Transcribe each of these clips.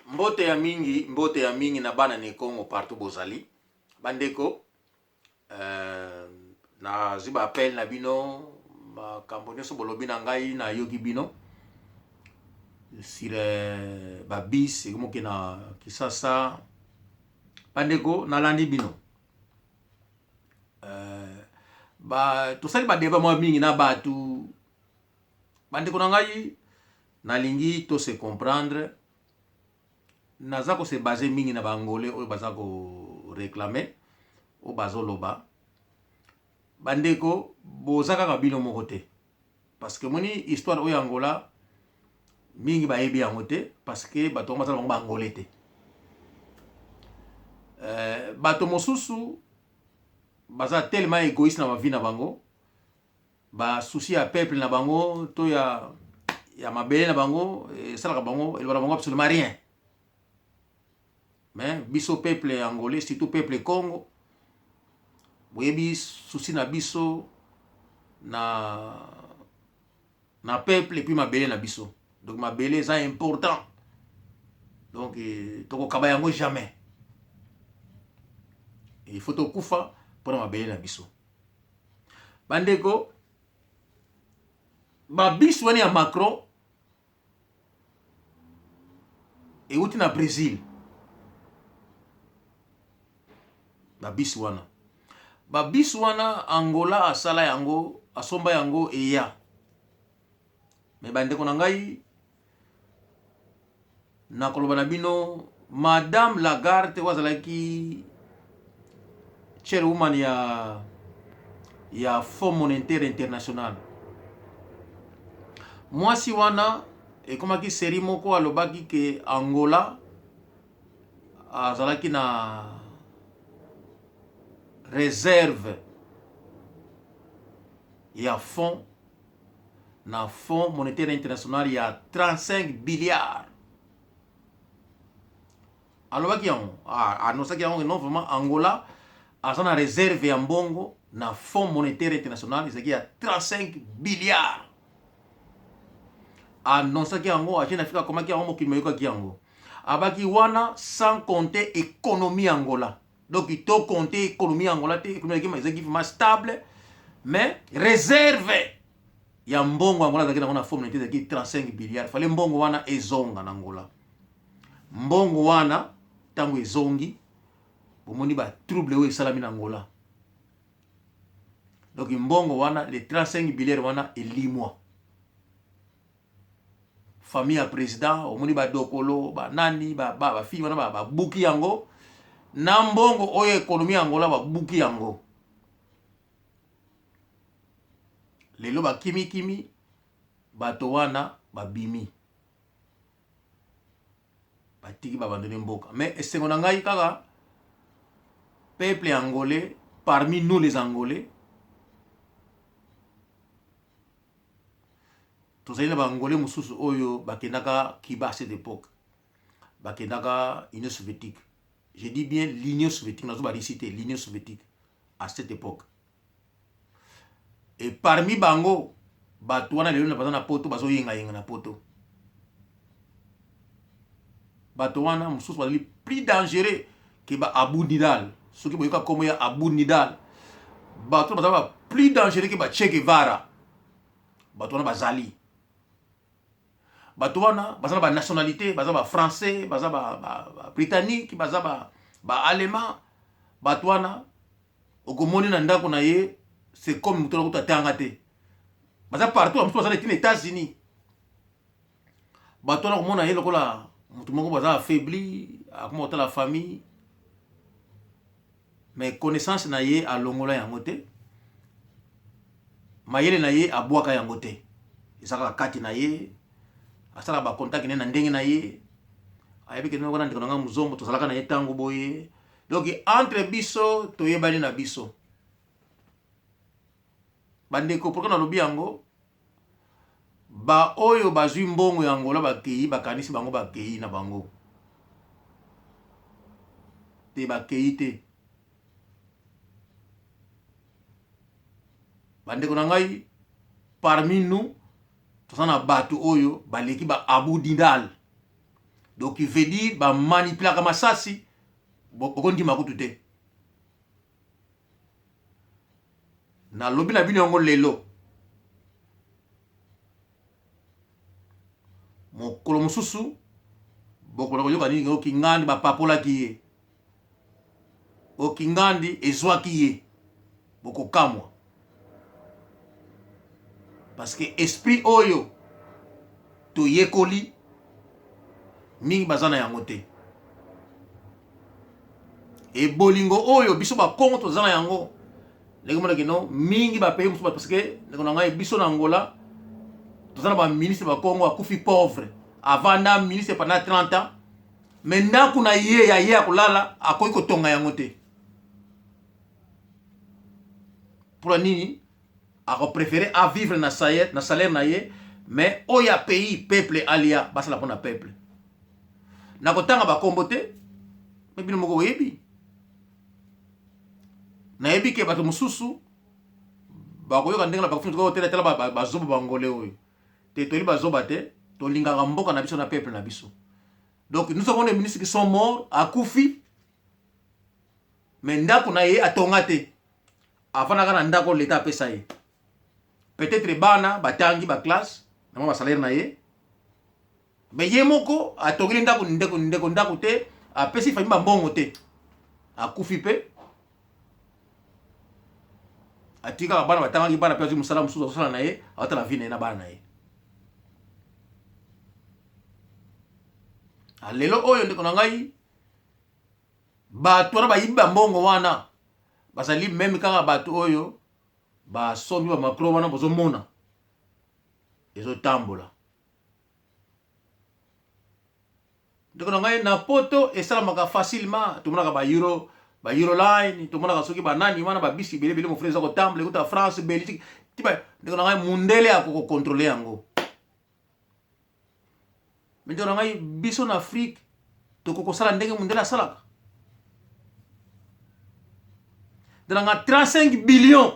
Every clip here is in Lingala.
Mbote ya mingi, mbote ya mingi na bana ne Kongo partout bozali. Bandeko, nazwi ba appel na bino, makambo nyonso bolobi na ngai nayoki bino sur ba bus ekomoke na Kisasa. Bandeko, nalandi bino. Ba tosali ba debat mwa mingi na bato. Bandeko na ngai, nalingi to se comprendre. Naza ko se baser mingi na ba Angolais oyo baza ko reclamer, oyo bazoloba. Bandeko, boza kaka bino moko te. Parce que moni histoire oyo Angola mingi bayebi yango te, parce que bato yango baza na bango ba Angolais te. Bato mosusu baza tellement égoïste na ba vie na bango, ba souci ya peuple na bango to ya mabele na bango esalaka bango, elobaka bango absolument rien. Mais biso peuple angolais, surtout peuple Congo, boyebi souci na biso na peuple et puis mabele na biso. Donc mabele eza important. Donc tokokaba yango jamais. Il faut tokufa mpona mabele na biso. Bandeko, ba bus wana ya Macron euti na Brésil. Ba bus wana, ba bus wana Angola asala yango, asomba yango eya. Mais bandeko na ngai, nakoloba na bino, Madame Lagarde oyo azalaki chairwoman ya Fonds monétaire international, mwasi wana ekomaki série moko, alobaki ke Angola azalaki na réserve ya fonds na Fonds monétaire international ya 35 milliards. Alobaki yango, annoncaki yango, non, vraiment Angola aza na réserve ya mbongo na Fonds monétaire international ezalaki ya 35 milliards. Annoncaki yango, Jeune Afrique akomaki yango, mokili mayokaki yango. Abaki wana sans compter économie Angola. Donc to compter économie Angola te, économie ezalaki vraiment stable, mais réserve ya mbongo Angola azalaki nango na Fonds monétaire ezalaki 35 milliards. Fallait mbongo wana ezonga na Angola. Mbongo wana ntango ezongi, bomoni ba trouble oyo esalami na Angola. Donc mbongo wana, les 35 milliards wana elimwa. Famille ya président, omoni ba dokolo, ba nani, ba fille wana babuki yango na mbongo oyo économie ya Angola babuki yango. Lelo bakimikimi bato wana babimi, batiki babandone mboka. Mais esengo na ngai kaka peuple angolais, parmi nous les Angolais, tozali na ba Angolais mosusu oyo bakendaka Cuba à cette époque, bakendaka Union soviétique. Je dis bien l'Union soviétique, nazo ba Russie te, l'Union soviétique à cette époque. Et parmi bango, bato wana lelo baza na poto, bazoyengayenga na poto. Bato wana mosusu bazali plus dangereux ke ba Abu Nidal. Soki boyoka kombo ya Abu Nidal, bato baza ba plus dangereux ke ba Che Guevara. Bato wana bazali, bato wana baza na ba nationalité, baza ba français, baza ba britannique, baza ba allemand. Bato wana okomoni na ndako na ye, c'est comme moto nakuta atanga te. Baza partout, bamosusu baza na etina États-Unis. Bato wana komona ye lokola moto moko baza affaibli, akoma kotala famille, mais connaissance na ye alongola yango te, mayele na ye abwaka yango te, eza kaka kati na ye. Asalaka ba contact ne na ndenge na ye, ayebi ke wana ndeko na nga Muzombo, tozalaka na ye ntango boye. Donc entre biso toyebani na biso. Bandeko, pourquoi nalobi yango? Ba oyo bazwi mbongo ya Angola bakei, bakanisi bango bakei na bango te, bakei te. Bandeko na ngai, parmi nous toza na bato oyo baleki ba Abu Nidal. Donc veut dire ba manipulaka masasi, bokondima kutu te. Nalobi na bino yango lelo. Mokolo mosusu bokola koyoka nini okingandi bapapolaki ye. Okingandi ezwaki ye. Bokokamwa. Parce que esprit oyo toyekoli mingi baza na yango te. E bolingo oyo biso bakongo toza na yango ndenge monaki no mingi ba pays mosusu parce que ndeko na ngai biso na Angola toza na ba ministre ba Congo akufi pauvre avanda ministre pendant 30 ans mais ndako na ye ya ye ya kolala akoki kotonga yango te mpona nini akoprefere a vivre na salaire na, salaire na ye mais oyo ya pays peuple alia basala mpona peuple nakotanga bakombo te me bino moko boyebi nayebi ke bato mosusu bakoyoka ndenge na bakofinga tala bazoba bangole oyo te toyebi bazoba te tolingaka mboka na biso na peuple na biso donc nous avons des ministres qui sont morts akufi mais ndako na ye atonga te afandaka na ndako leta apesa ye peut-être bana batangi baklasse na mwa basalaire na ye mais ye moko atongeli ndako ndeko ndeko ndako te apesi famille bambongo te akufi mpe atikaka bana batangaki bana mpe azwi mosala mosusu azosala na ye aotala vie na ye na bana na ye lelo oyo ndeko na ngai bato wana bayibi bambongo wana bazali meme kaka bato oyo basombi bamacro wana bozomona ezotambola ndeko na ngai na poto esalamaka facilement tomonaka ba euro ba euroline tomonaka soki banani wana babisi ebele ebele mofre eza kotambola ekuta france belgique tiba ndeko na ngai mundele akokokontrole yango me ndeko na ngai biso na afrique tokoki kosala ndenge mundele asalaka ndeko na ngai 35 billion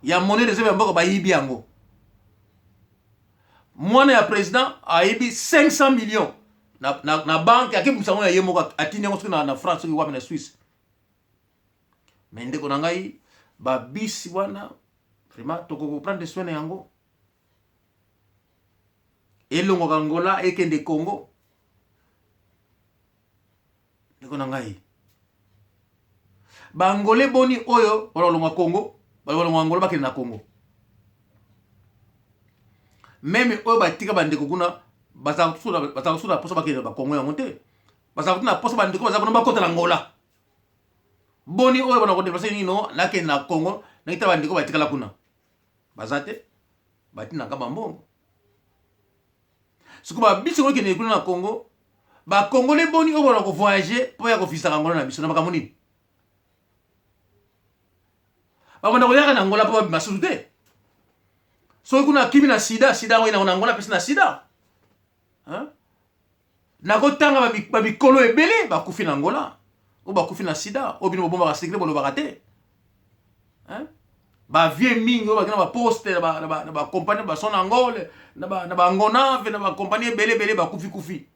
ya monnaie reserve ya mboka bayibi yango mwana ya president ayibi 500 millions na, na, na banke akebimisa yango ya ye moko atindi yango soki na, na france soki wapi na suisse me ndeko na ngai babisi wana vraiment tokoki koprendre soin na yango elongwaka angola ekende congo ndeko na ngai baangole boni oyo balongwa congo balongwa angola bakende na congo meme oyo batika bandeko kuna bazalaka susu na mposa bakende na bakongo yango te bazalaka na mposa bandeko baza kuna bakota na angola boni oyo bana kodeplace nino nakende na congo nakita bandeko batikala kuna baza te batindaka bambongo sikoyo babisi ngo ekende kuna na congo bakongole boni oyo bona kovoyage mpo ya kofisaka angola na biso na makambo nini babanda koyaka na angola mpo babima susu te soki kuna akimi na sida sida yango na angola apesi na sida nakotanga bamikolo ebele bakufi na angola oyo bakufi na sida oyo bino bobombaka sekre bolobaka te bavieux mingi oyo bakei na baposte na bakompani bason angole na bangonave na bakompani ebele ebele bakufi kufi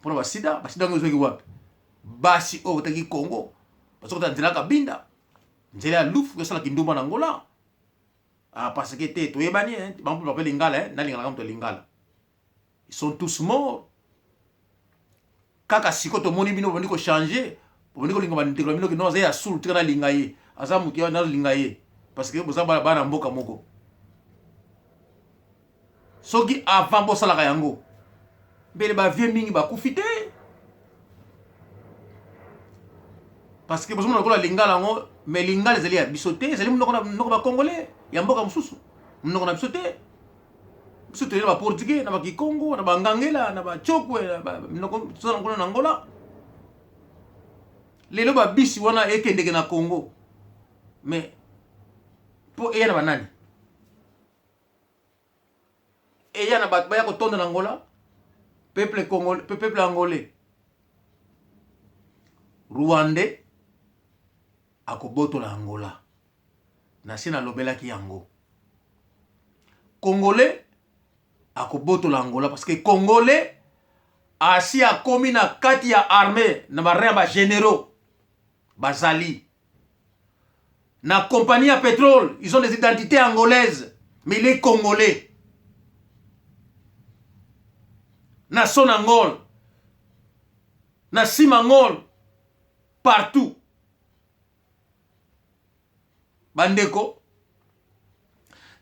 mpona basida basida yango ezwaki wapi basi oyo botaki congo bazokota nzela kabinda nzela ya lufu esalaki ndumba na angola ah, parce que te toyebani bango mpe bape lingala nalingalaka moto ya lingala ils sont tous morts kaka sikoyo tomoni bino bobandi kochange bobandi kolinga bandeko na bino kino aza ya sulu tika nalinga ye aza moto nalinga ye parce que boza bana mboka moko soki avant bosalaka yango mbele bavie mingi bakufi te parce que bozomona lokola lingala yango mais lingala ezali ya biso te ezali monoko bacongolais ya mboka mosusu monoko na biso te biso toyei na baportugais na bakikongo na bangangela na bacokwe minoko toza na kuna na angola lelo babisi wana ekendeke na congo mais mpo eya na banani eya na bato baya kotonda na angola peuple congolais peuple angolais rwandais akobotola angola nasi nalobelaki yango congolais Akobotola Angola parce que Congolais asi akomi na kati ya armée na ba ya ba généraux bazali na compagnie ya pétrole, ils ont des identités angolaises mais il est congolais. Na Sonangol, na Simangol, partout. Bandeko,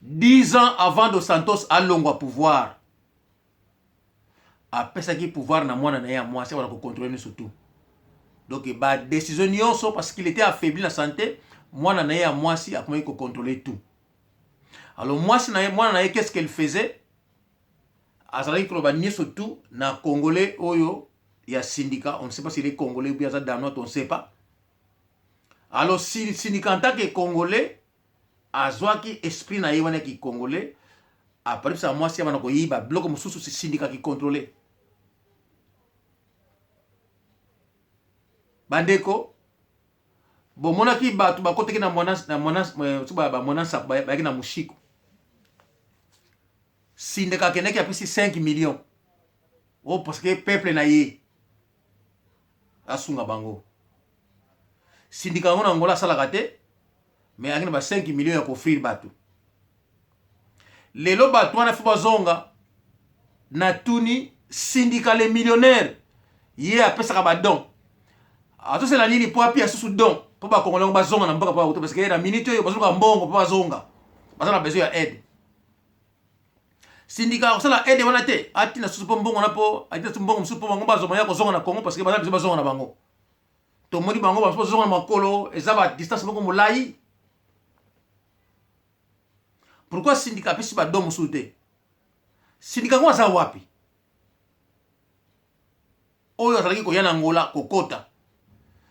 10 ans avant Dos Santos alongwa pouvoir, apesaki pouvoir na mwana na ye ya mwasi abanda kocontrôle nyonso tout. Donc badécision nyonso, parce qu'il était affaibli na santé, mwana na ye ya mwasi akomaki kocontrôle tout. Alors mwasi na ye, mwana na ye, qu'est-ce qu'elle faisait? Azalaki koloba nyonso tout na Congolais oyo ya Sindika. On ne sait pas s'il est congolais ou bien aza danois, on ne sait pas. Alors Sindika, en tant que Congolais, azwaki esprit na ye wana ya kicongolais, aparibisa mwasi abanda koyiba biloko mosusu Sindika kicontrôle. Bandeko, bomonaki bato bakotaki na mwana na mwana bamwana nsapo bayaki na moshiko. Sindika akendaki, apesi 5 millions o parce que peuple na ye asunga bango. Sindika yango na Angola asalaka te, mais ayaki na ba 5 millions ya kofrir bato. Lelo bato wana fo bazonga. Na tuni Sindika le millionnaire, ye apesaka badon, azosala nini mpo apia susu don mpo bakongolais yango bazonga na mboka mpo parce que na minute oyo bazoluka mbongo mpo bazonga, baza na besoin ya aide. Sindika akosala aide wana te, atina susu mpo mbongo na mpo atina susu mbongo mosusu mpo bango bazoma ya kozonga na Congo, parce que baza besoin bazonga na bango. Tomoni bango bamosusu bazonga na makolo, eza ba distance moko molai. Pourquoi Sindika apesi badon mosusu te? Sindika yango aza wapi? Oyo azalaki koya na Angola kokota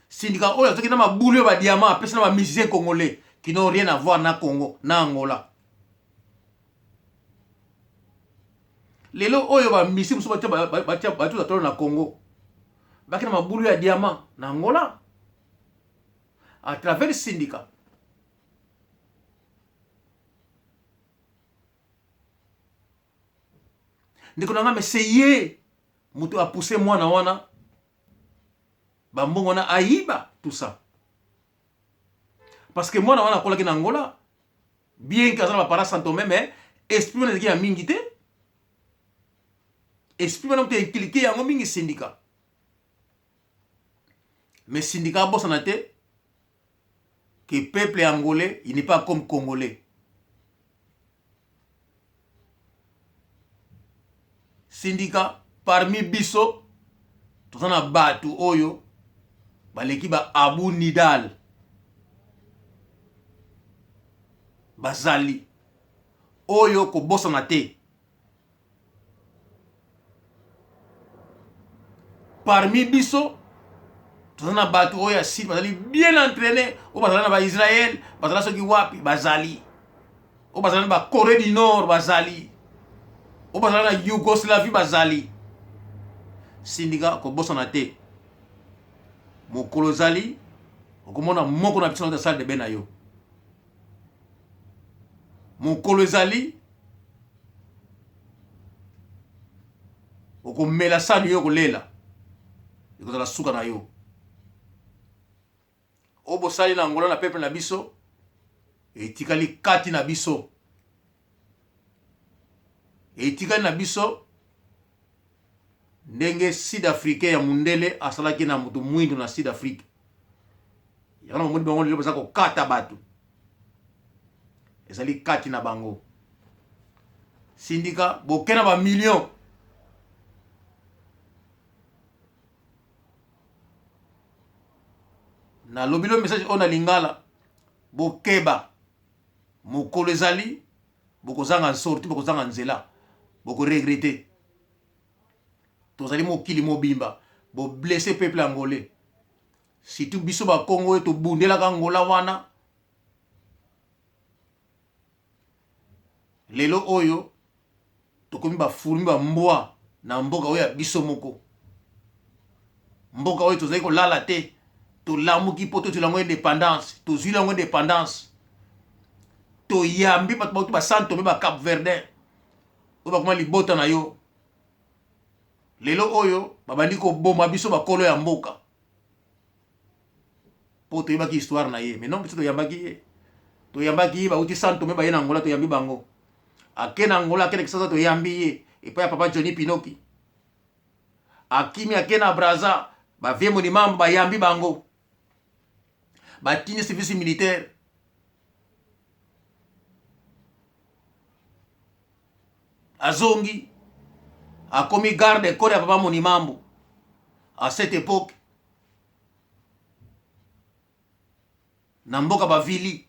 Sindika, oyo azalaki na mabulu ya badiamant, apesi na bamusicien congolais qui n'ont rien à voir na Congo na Angola. Lelo oyo bamisi mosusu batia tolo na Congo, baki na mabulu ya diamant na Angola à travers Sindika. Ndeko na nga, mais c'est ye moto apousse mwana wana bambongo wana ayiba, tout ça parce que mwana wana akolaki na Angola, bien que aza na baparents santomé, mais esprit wana ezalaki ya mingi te. Esprit wana moto inculqué yango mingi Sindika. Mais Sindika abosana te que peuple angolais, il n'est pas comme congolais. Sindika, parmi biso toza na bato oyo baleki ba Abu Nidal bazali oyo kobosana te. Parmi biso toza na bato oyo ya site bazali bien entraîné, oyo bazali na baisrael, bazala soki wapi, bazali oyo bazali na bacorée du Nord, bazali oyo bazali na Yougoslavie, bazali. Sindika, kobosana te, mokolo ezali okomona moko na biso na salle de bain na yo. Mokolo ezali okomela sani yo kolela, ekozala suka na yo. Oyo bosali na Angola na peuple na biso etikali kati na biso, etikali na biso ndenge Sud Africain ya mundele asalaki na moto mwindo na Sud Afrique. Yango na bomoni bango lelo baza kokata bato, ezali kati na bango. Sindika, boke na bamillion. Nalobi lo message oyo na lingala: bokeba, mokolo ezali bokozanga sorti, bokozanga nzela, bokoregrete. Tozali mokili mobimba boblesse peuple angolais, surtout biso bakongo oyo tobundelaka Angola wana. Lelo oyo tokomi bafurmi bambwa na mboka oyo ya biso moko, mboka oyo tozali kolala te, tolamuki mpo tozwila yango indépendance. Tozwili yango indépendance, toyambi bato bauti basanto mpe bacap verdin. Oyo bakoma libota na yo. Lelo oyo babandi koboma biso bakolo ya mboka. Po toyebaki histoire na ye. Mais non, biso toyambaki ye. Toyambaki ye, bauti Santo me baye na Angola toyambi bango. Ake na Angola, ake na Kinshasa toyambi ye. Epai ya papa Johnny Pinoki. Akimi ake na Brazza, ba vieux Monimambo bayambi bango. Batindi service militaire. Azongi akomi garde corps ya papa Monimambo à cette époque na mboka bavili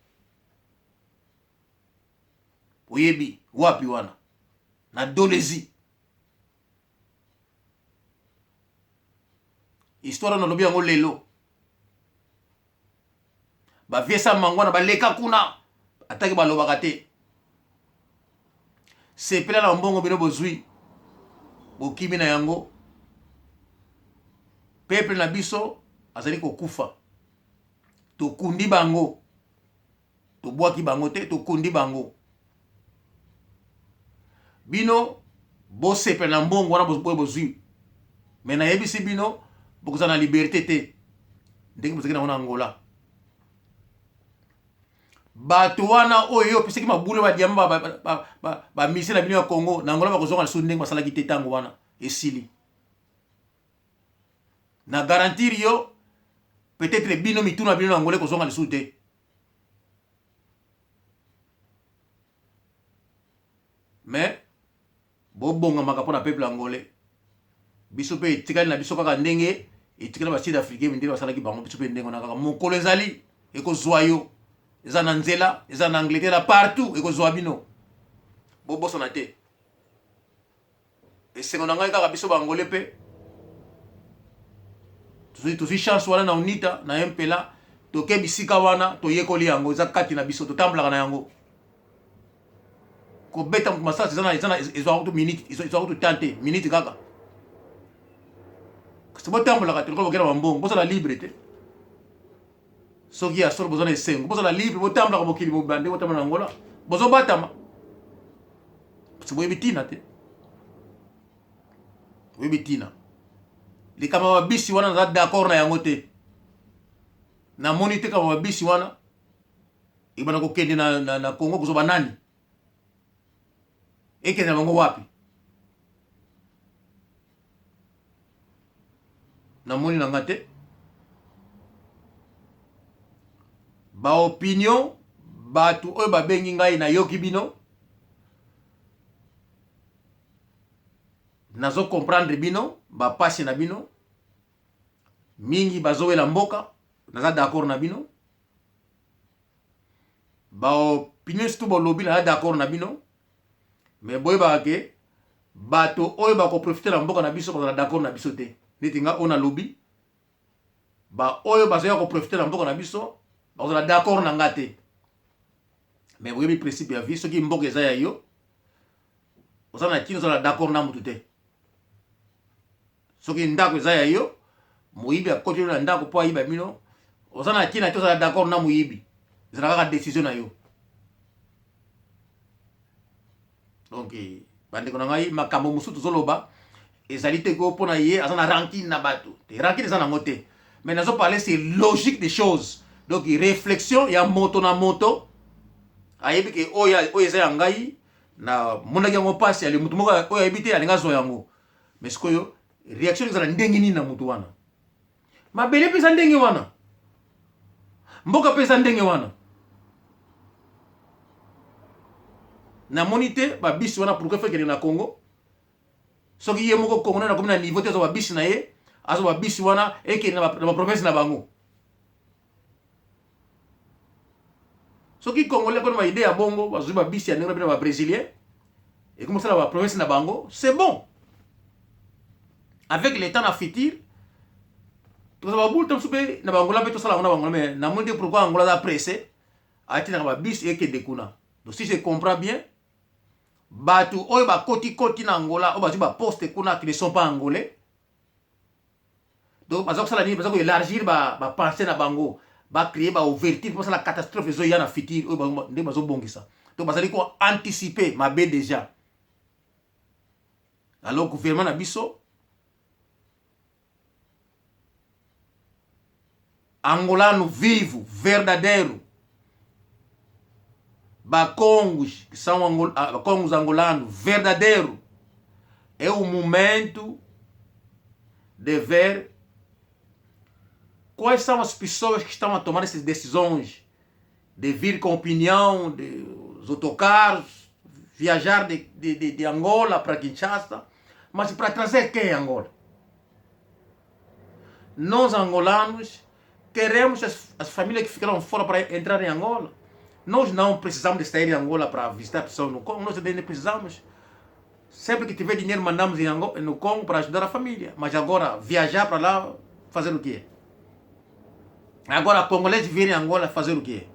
oyebi wapi wana na Dolezi. Histoire wana nalobi yango lelo. Ba vieux sa mangwana baleka kuna ataki balobaka te. Sepela na mbongo bino bozui bokimi na yango. Peuple na biso azali kokufa. Tokundi bango. Tobwaki bango te, tokundi bango. Bino bosepela na mbongo wana boye bozwi. Mais nayebisi bino bokozala na liberté te ndenge bozalaki nango na Angola. Bato wana oyo yo opesaki mabulu ba diamant ba mise na bino ya Congo na Angola bakozonga lisusu ndenge basalaki te ntango wana esili. Na garantir yo peut-être bino mituna bino na Angola ekozonga lisusu te. Mais bobongamaka mpo na peuple angolais. Biso mpe etikali na biso kaka ndenge etikali ba sud africain mindele basalaki bango, biso mpe ndenge wana kaka. Mokolo ezali ekozwa yo, eza na nzela, eza na Angleterre, partout ekozwa bino. Bobosana te. Esengo na ngai kaka biso ba angolais mpe tozwi chance wana na UNITA na MPLA, toke bisika wana toyekoli yango, eza kati na biso, totambolaka na yango. Kobeta moto masasi eza na eza na ezwaka kutu minute, ezwaka kutu temps te, minute kaka. Kasi botambolaka te lokola bokenda bambongo, bozala libre te. Soki ya solo boza na esengo, bozala libre, botambolaka mokili mobimba ndenge botambola na Angola, bozobatama. Parce boyebi tina te. Boyebi tina. Likambo ya babisi wana naza d'accord na yango te. Namoni te kama babisi wana ebanda kokende na Congo kozwa banani. Ekende na bango wapi? Namoni na nga te. Ba opinion bato oyo babengi ngai nayoki bino, nazo comprendre bino ba pasi na bino mingi, bazowela mboka, naza d'accord na bino. Ba opinion surtout bolobi, naza d'accord na bino, mais boyebaka ke bato oyo bakoprofite na mboka na biso bazala d'accord na biso te. Neti nga oyo nalobi, ba oyo bazoya koprofite na mboka na biso bakozala d'accord na nga te. Mais boyebi principe ya vie, soki mboka eza ya yo, oza na kino ozala d'accord na mutu te. Soki ndako eza ya yo, moyibi akoti yo na ndako mpo ayiba bino, oza na kina te ozala d'accord na moyibi, ezala kaka décision na yo. Donc bandeko na ngai, makambo mosusu tozoloba ezali te ko mpona ye aza na rancune na bato te, rancune eza nango te, mais nazo parler c'est logique des choses. Donc réflexion ya moto na moto ayebi ke oyo eza ya ngai, na monaki yango mpasi, ali moto moko oyo ayebi te alingi azwa yango, mais sikoyo réaction ezala ndenge nini na moto wana? Mabele mpe eza ndenge wana, mboka mpe eza ndenge wana. Namoni te babisi wana pourquoi faut ekende na Congo. Soki ye moko Congo nani akomi na niveau te azwa babisi na ye, azwa babisi wana ekende na baprovince na bango. Soki Congolais akomi na baide ya bongo, bazwi babisi ya ndenge na bino ba Brésilien, ekomi kosala baprovince na bango, c'est bon. Avec le temps na futur tozala babulu te mosusu mpe na bangola mpe tosala yango na bangola. Mais namoni te pourquoi Angola aza pressé atindaka babisi ekende kuna. Donc si je comprends bien, bato oyo bakoti-koti na Angola, oyo bazwi baposte kuna, qui ne sont pas angolais, donc baza kosala nini? Baza koélargir bapense na bango, bacréer baouverture mpo basala catastrophe ezoya na futur oyo ndenge bazobongisa. Donc bazali koanticiper mabe déjà. Alors gouvernement na biso angolano vivo verdadeiro Bakongos, que são angol ah, Bakongos angolanos verdadeiro, é o momento de ver quais são as pessoas que estão a tomar essas decisões de vir com opinião de os autocarros, viajar de, de, de, de Angola para Kinshasa, mas para trazer quem em Angola? Nós angolanos queremos as, as famílias que ficaram fora para entrar em Angola. Nós não precisamos de sair em Angola para visitar pessoas no Congo, nós nem precisamos. Sempre que tiver dinheiro, mandamos em Angola, no Congo para ajudar a família. Mas agora, viajar para lá, fazer o quê? Agora, congolês virem em Angola fazer o quê?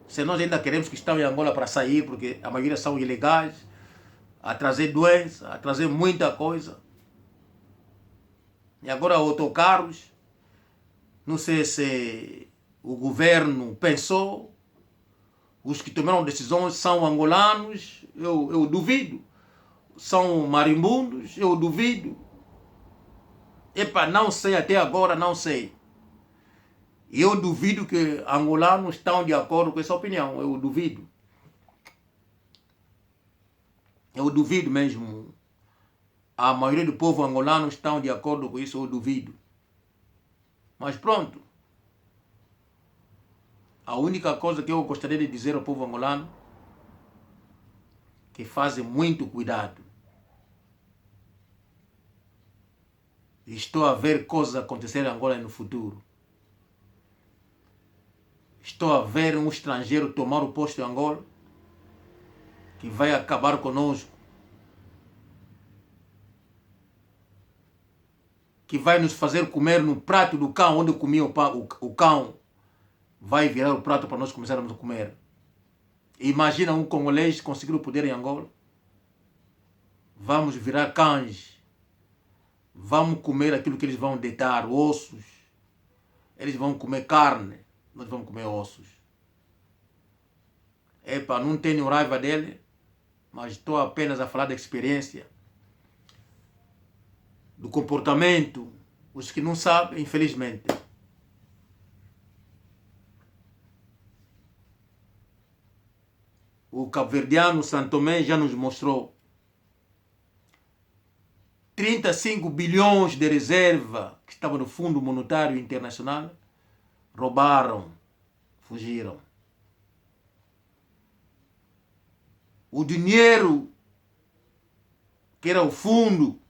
Se nós ainda queremos que estão em Angola para sair, porque a maioria são ilegais, a trazer doença, a trazer muita coisa. E agora autocarros, não sei se o governo pensou, os que tomaram decisões são angolanos, eu, eu duvido. São marimbundos, eu duvido. Epa, não sei até agora, não sei. Eu duvido que angolanos estão de acordo com essa opinião, eu duvido. Eu duvido mesmo. A maioria do povo angolano estão de acordo com isso, eu duvido. Mas pronto. A única coisa que eu gostaria de dizer ao povo angolano que fazem muito cuidado. Estou a ver coisas acontecer em Angola no futuro. Estou a ver um estrangeiro tomar o posto em Angola que vai acabar conosco. Que vai nos fazer comer no prato do cão, onde comia o, o, o cão. Vai virar o prato para nós começarmos a comer. Imagina um congolês conseguir o poder em Angola. Vamos virar cães. Vamos comer aquilo que eles vão deitar, ossos. Eles vão comer carne, nós vamos comer ossos. Epa, não tenho raiva dele, mas estou apenas a falar da experiência, do comportamento. Os que não sabem, infelizmente. O cabo-verdiano Santomé já nos mostrou 35 bilhões de reserva que estavam no Fundo Monetário Internacional, roubaram, fugiram. O dinheiro que era o fundo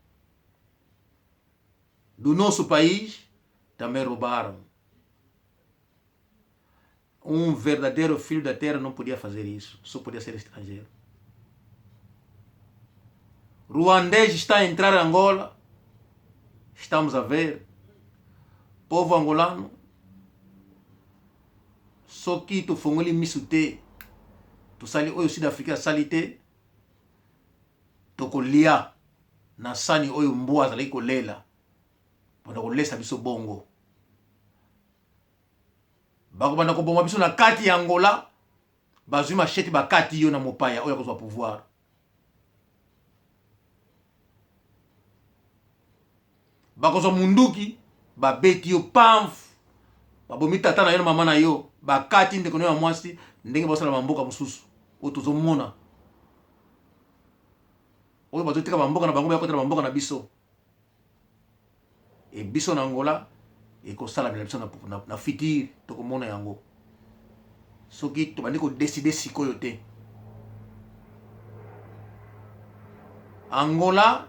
do nosso país também roubaram. Um verdadeiro filho da terra não podia fazer isso, só podia ser estrangeiro. Ruandês está a entrar em Angola. Estamos a ver. Povo angolano. Soki tofongoli misu te, tosali oyo Sud Afrique asali te, tokolia na sani oyo mbwa azalaki kolela pona kolesa biso bongo. Bakobanda koboma biso na kati ya Angola, bazwi machete bakati yo na mopaya oyo akozwa pouvoir. Bakozwa munduki babeti yo pamf, babomi tata na yo na mama na yo, bakati ndeko na yo ya mwasi, ndenge basala bamboka mosusu oyo tozomona, oyo bazoteka bamboka na bango bayakota na bamboka na biso. E biso na Angola ekosalamela biso na, na, na futur tokomona yango soki tobandi kodeside sikoyo te. Angola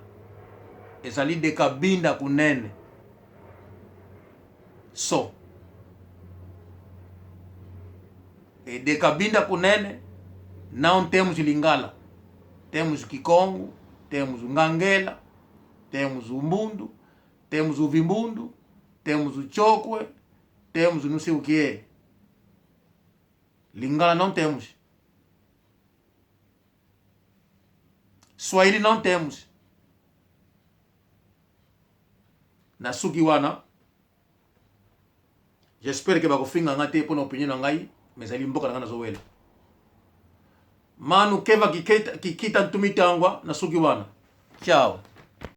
ezali de Kabinda kunene so e de Kabinda kunene não temos Lingala, temos Kikongo, temos Ngangela, temos o Mbundo, temos o Vimbundo, temos o Chokwe, temos o não sei o que. Lingala não temos. Swahili não temos. Na suki wana, j'espère que bakofinga nga te mpo na opinion na ngai, mais ezali mboka na ngai nazowela. Manu keva kikita, kikita ntumitangwa na suki wana. Ciao.